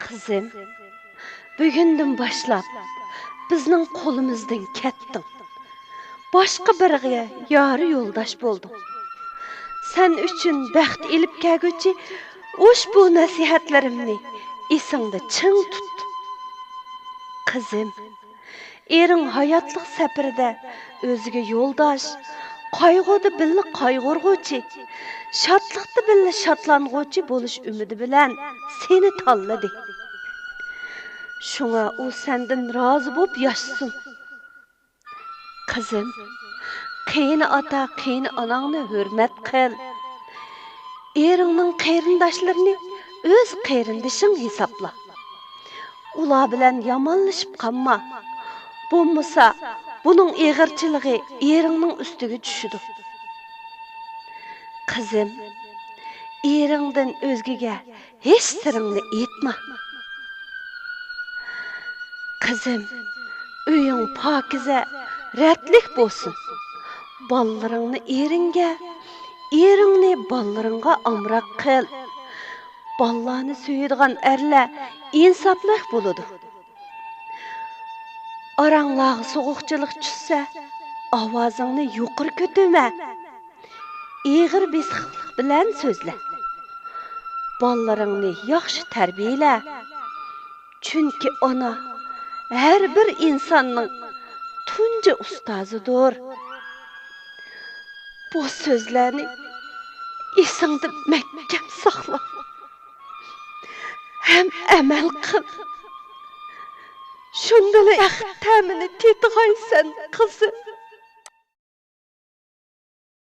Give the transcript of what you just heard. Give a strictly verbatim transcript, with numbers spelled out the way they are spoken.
قىزىم، بۈگۈندىن باشلاپ بىزنىڭ قولىمىزدىن كەتتىڭ. باشقا بىرىگە يار يولداش بولدۇڭ. سەن ئۈچۈن بەخت ئېلىپ كەلگۈچى ئۇشبۇ نەسىھەتلىرىمنى ئېسىڭدە چىڭ تۇت. قىزىم، ئېرىڭ ھاياتلىق سەپىرىدە ئۆزىگە يولداش، قايغۇدا بىللە قايغۇرغۇچى، شادلىقتا بىللە شادلانغۇچى بولۇش ئۈمىدى بىلەن سېنى تاللىدى. شۇڭا ئۇ سەندىن رازى بولۇپ ياشىسۇن. قىزىم، قېيىن ئاتا، قېيىن ئاناڭنى ھۆرمەت قىل. ئېرىڭنىڭ قېرىنداشلىرىنى ئۆز قېرىندىشىڭ ھېسابلا. ئۇلار بىلەن يامانلىشىپ قالما. بولمىسا، بۇنىڭ ئېغىرچىلىقى ئېرىڭنىڭ ئۈستىگە چۈشىدۇ. قىزىم، ئېرىڭدىن ئۆزگىگە ھېچ سىرىڭنى ئېيتما. قىزىم، ئۆيۈڭ پاكىزە، رەتلىك بولسۇن. بالىلىرىڭنى ئېرىڭگە، ئېرىڭنى بالىلىرىڭغا ئامراق قىل. بالىلارنى سۆيىدىغان ئەرلەر ئىنساپلىق بولىدۇ. ئاراڭلارغا سوغۇقچىلىق چۈشسە، ئاۋازىڭنى يۇقىرى كۆتۈرمە. ئېغىر بېسىقلىق بىلەن سۆزلە. بالىلىرىڭنى ياخشى تەربىيەلە. چۈنكى ئانا ھەر بىر ئىنساننىڭ تۇنجى ئۇستازىدۇر. بۇ سۆزلەرنى ئېسىڭدە مەھكەم ساقلا ھەم ئەمەل قىل. شۇندىلا بەخت تەمىنى تېتىغايسەن، قىزىم.